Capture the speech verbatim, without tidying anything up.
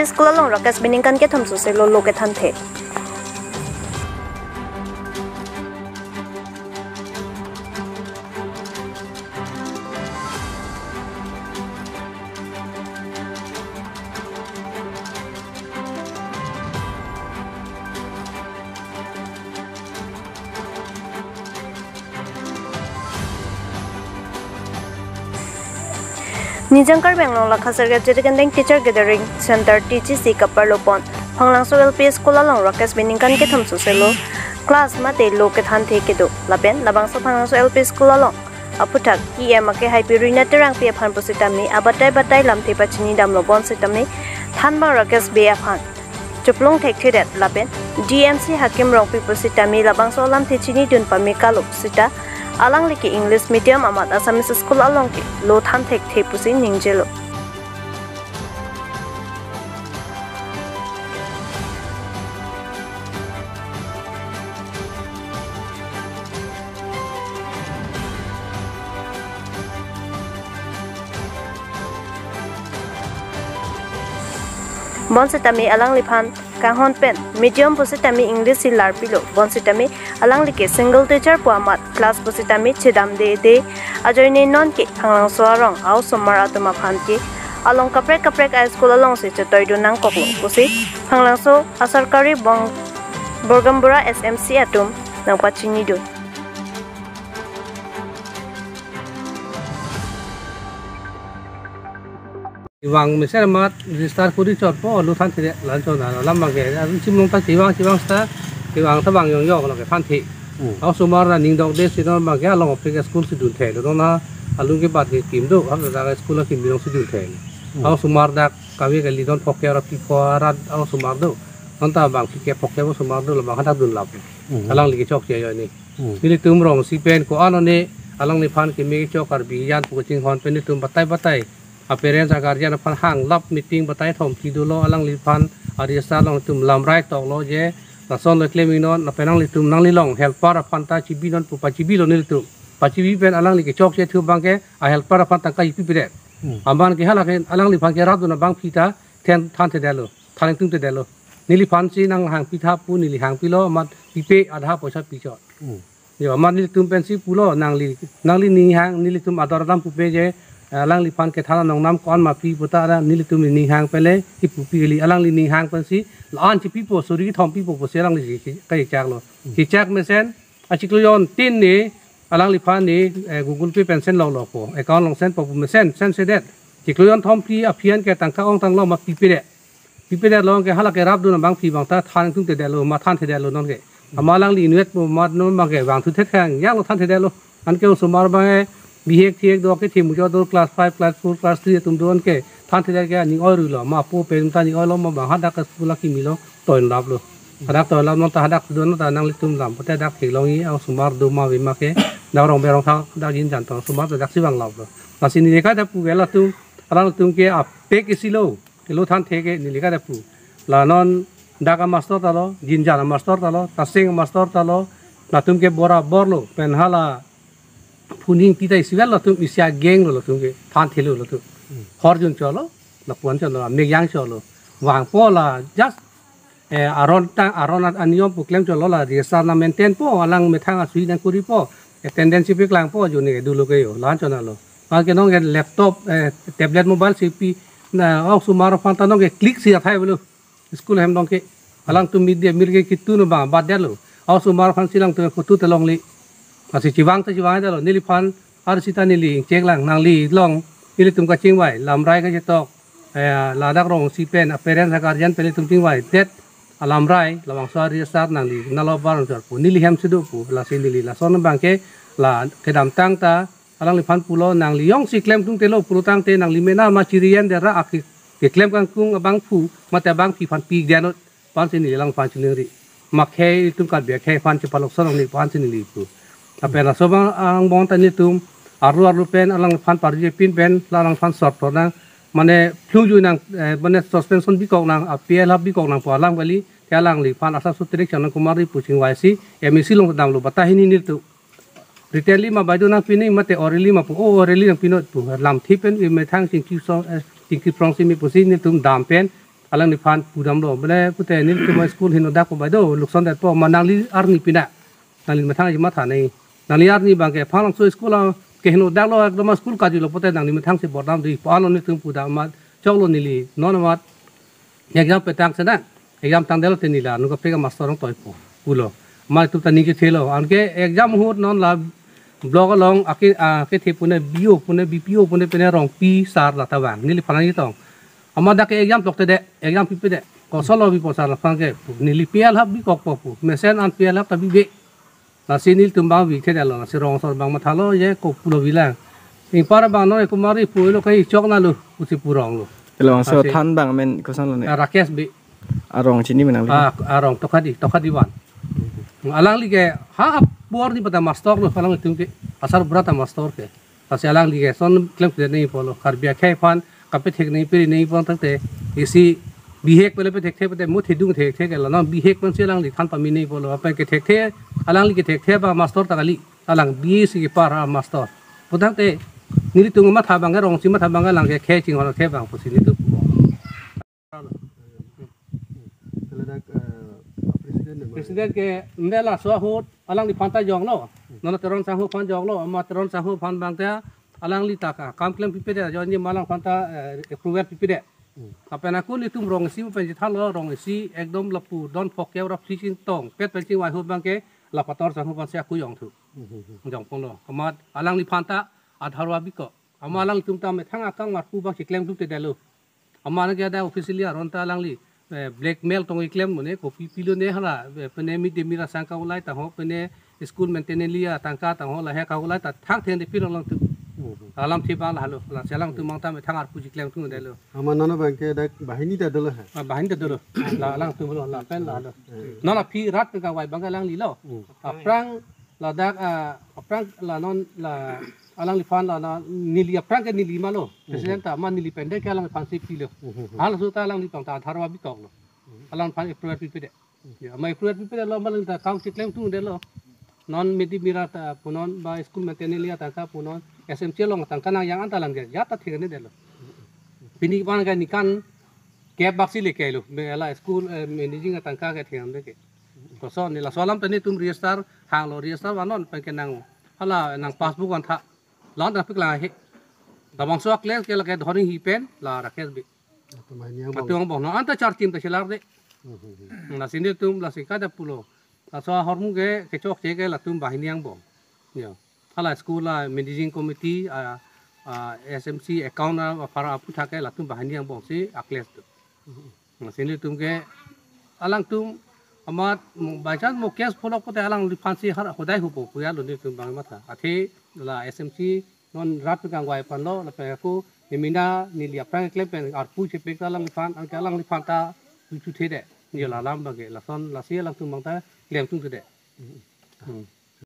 School along Rakesh Bey ningkan kethom soselo lo kethanthe. Nijang Karbi Anglong Lakha Circle Chirikendeng Teacher Gathering Center T G C kaparlo pon Phanglangso L P School along Rakesh Bey ningkan kethom soselo class mate lo kethanthe kedo lapen labangso Phanglangso L P School along aphuthak E M ake haipi Rina Terangpi aphan pusitame abatai batai lamthe pachini damlo bonsitame thanbang Rakesh Bey aphan chuplung thekthedet lapen D M C Hakim Rongpi pusitame labangso alamthe chinidun pame kalo sita alangli ke English medium amat Assamese school along ke lo than thekthe pusi ningjelo. Bonsitame alangliphan kanghon pen medium pusitame English si larpilo. Bonsitame alangli ke single teacher pu amat class pusitame chedamde de ajoine non ke Phanglangso arong a-osomar atum aphan ke along kaprek kaprek a-school alongsi chetoidun nangkoklo pusi Phanglangso asarkari bong Borgambura S M C atum nangpachinidun. Kevang mesen amat register kori chotpo lo thanthedet la-an chot alam abangke. Arum chimlong ta kevang kevang seta kevang ta vang yong yong lo kethanthe. Hmm. A-osomar aning dokde si non abangke along aphi ke school si dunthelo. Non along ke bat ke kim do, ha dak school akim binong si dunthelo. Hmm. A-osomar dak kami ke lidon phokke ra pi pho arat a-osomar do. Non ta abang pi ke phokke osomar do labang hadak dunlap. Hmm. Alangli kechokche ajoine. Hmm. Nelitum rong si pen ko-an one alangliphan keme kechok Karbi jan pu kachinghon pen nelitum batai batai a-parents a-guardian aphan hanglap meeting batai thom pidolo alangliphan a-register along nelitum lamrai toklo je lason lo klem inon lapen nanglitum nanglilong helper aphan ta chibi non pu pachibilo nelitum. Pachibi pen alangli kechokche thu abangke a-helper aphan tangka ipi pidet. Hmm. Aman ke hala ke alangliphan ke rapdun abangpi ta then thanthedetlo, than ingtungtedetlo. Neliphan si nanghangpi tha pu neli hangpilo amat pipe adha poisa pichot. Hmm. Jo, amat nelitum pensi pulo nangli, nangli ning hang, nelitum ador dam pupe je, eh, alangliphan kethan anong nam ko-an ma pi puta ra nelitum ning hang pele, ipu pi kali, alangli ning hang pensi, la-an chipipo, suri kethom pipo, pusi alangli chi, chi, kachechaklo. Chechak mesen, achiklo jon tin ni, alangliphan ni, eh, Google Pay pen send loklo ko, account along send po pu mesen, send sedet. Chiklo jon thom pi aphian ke tangka ongtanglo ma pipedet. Pipedet along ke hala ke rapdun abangpi abang ta than ingtungtedetlo, ma thanthedetlo non ke. Ama alangli inutvet pu amat non abangke vangthu thet khang, yang lo thanthedetlo. Anke osomar abang e, bihek thiek do ke thimu jo do class five, class four, class three atum do anke thanthedet ke aning oiruilo, ma po pen ta aning oilo ma abang hadak school akimi lo, toidunlaplo. Hadak toidunlap non ta hadak do non ta nanglitum lam, pote dak theklong-i, osomar do ma ave ma ke, dak rong berong tha, dak jin jan tong osomar ta daksi vanglaplo. Lasi neli kaita pu ke latum, alangtum ke apek isi lo. Kelo thanthe ke neli kaita pu. La non dak amastor ta lo, jinjan amastor ta lo, taseng amastor ta lo, latum ke borabor lo, pen hala phuning tita isivel latum isi ageng lo latum ke thanthelo latum. Hmm. Hor jun cholo, lapu-an cholo, mek yang cholo. Vangpo la just, eh, aron ta, aron at aniyom pu klem cholo la, register nang maintain po, alang methang asui nangkoripo, attendance si peklangpo, jone ke dolo ke jo, la-an chonlo. Anke non ke laptop, eh, tablet mobile si pi, na, osomar aphan ta non ke click si athai avelo. School ahem along ke. Alangtum mid day meal ke kitun abang batdetlo. Osomar aphan si alangtum photo ta longle. Lasi chevang ta chevangdetlo. Neliphan ar sita neli ingchek lang nanglilong. Nelitum kachingvai. Lamrai kachetok. Eh, ladak rong si pen. A-parents a-guardian pen nelitum chingvaidet. Alamrai. Labangso a-register nangli. Nalo barang chorpo. Neli hem si do pu. Lasi neli lason abangke. La kedamtang ta. Alangliphan pulo nangli jongsi klemtungtelo pulo tangte nangli mena ma chiriyan dera aki keklem kangkung abangphu mate abangpi aphan pik dianot pensi neli alangphan chiningri. Ma khei itum Karbi akhei aphan chepalok sonong ni pensi neli pu. Lapen laso abang angbong ta nelitum arlo arlo pen alangphan parje pin pen la alangphan sort pro nang mane phlungju nang, eh, mane suspension bikok nang, appeal hap bikok nang pu alam kali, ke alangliphan asap sutrik chonang kumari pu chingvai si, M A C along damlo bata hini nelitum. Written li ma baideo nangpinon mate orally ma pu, oh, orally nangpinon pu. Lamthe pen, eh, methang chingki song, eh, chingki prong si me pusi nelitum dam pen. alangliphan pudamlo, bole pute nelitum school henodak po bai do, lukson detpo, ma nangli arni pina, nangli methang aji matha nai. Nangli arni abangke Phanglangso school a ke henodak lo, ekdom school kajilo pute nangli methang si bordam di, pu-an lo nelitum pudam amat, choklo neli, non amat, exam petang sena, exam tangdetlo te neli la, nu kaprek master rong toipo, pulo. Amat itum ta ningje thelo, anke exam ahut non la block along ake, a, kethe pune B O pune, B P O pune pine Rongpi sar lata vang, neliphan nangchetong. Amat dak ke exam tokte de, exam pipe de. Kosonlo bipo sar laphan ke, neli P L hap bikokpo pu, mesen an P L hap ta bibe. Lasi nelitum abang bikthedetlo, lasi rong asor abang mathalo, je ko pulo bilang. Ingpar abang non ekumari pulo kai choknalo, pusi puronglo. Telo bangso Asi. Than abang amen kosonlo ne? Ah, Rakesh Bey. Arong chini menang. Ah, arong Tokhadi, Tokhadi van. Alangli ke ha apor ni pada master lo, alanglitum ke asarbura ta master ke. Lasi alangli ke son klemkle nangji pulo, Karbi akhei aphan kapethek nangji, peri nangji pulo tangte, isi bihek pele pethekthe pete mo thedung thekthe ke la non bihek pensi alangli than pame nangji pulo, apen kethekthe, alangli kethekthe abang master ta kali, alang B A C kepar a master. Pu tangte nelitum matha abang ke, rong si matha abang ke alang ke khei chinghon khei abang pusi nelitum. Kaladak, eh, president ne, president ke nde laso ahut alangliphan ta jonglo. Nona Teron sangho aphan jonglo, amat Teron sangho aphan abang ta alangli ta ka kam klem pipe de, jongji ma alangphan ta, eh, approval pipe de. Hmm. Lapen ako nelitum rong isi pen chethalo, rong isi ekdom lapu don phokep ra phli chingtong pet pen chingvai ahut abang ke la Pator sangho aphan si ako jongthu. Hmm, hmm, hmm. Jongponlo. Amat alangliphan ta Aadhaar abang biko. Amat alanglitum ta methang akam arpu abang si klemthu te detlo. Amat ke ada officially aron ta alangli, eh, blackmail tong keklem mo ne, kopi pilo ne hala, eh, pine midi mira sangka ulai ta ho, pine school maintenance li atangka ta ho, lahei ka ulai ta thangtheng de pilo alangtum. Hmm. Alamthe abang lahelo, lasi alangtum abang ta methang arpu si klemthu detlo. Amat non abang ke dak banghini ta dolo ha? Ah, banghini ta dolo. La alangtum lo, lapen lahelo. Hmm. Non aphi rat kangvai abang ke alanglilo. Hmm. Aphrang ladak, ah, aphrang la non la alangliphan la na neli aphrang ke neli ma lo. Hmm. President ta ma neli pen de ke alangliphan si pilo. Hmm. Halaso ta alangliphan ta Aadhaar abang bikoklo. Alangphan approval pipe de. Ya, amat approval pipe detlo, amat alang ta kam si klemthu detlo. Non midi mira ta punon ba school maintenance li atangka punon S M C along atangka nang yang anta lang ya, ya ta thik ne detlo. Pini abang ke nikan kep bak si leke lo. Me la school, eh, managing atangka ke thik de ke. Koson ne laso alam ta nelitum register hanglo, register van non pen ke nang hala nang passbook van tha. Lan ta pik lang he. Labangso aklen ke lake Dhorning hi pen la Rakesh Bey. Atum banghini angbong. Atum angbong. Non anta charchim ta chelar de. Hmm, hmm, hmm. Lasi nelitum lasi kada pulo. Laso ahormu ke kechokche ke latum banghini angbong. Ya. Hala school la managing committee, ah, ah, S M C account, ah, para aphuthak ke latum banghini angbong si akles tu. Hmm. Lasi nelitum ke alangtum amat mo, by chance mo case pholok pute alangliphan si har hodai hupo pu ya lo nelitum abang matha. Athe la S M C non rat kangvai aphan lo, lapen ako nemina neli aphrang klem pen arpu chepek ta alangliphan, anke alangliphan ta luchu the de. Ni la alam abang ke lason lasi alangtum abang ta klemthu the de. Hmm.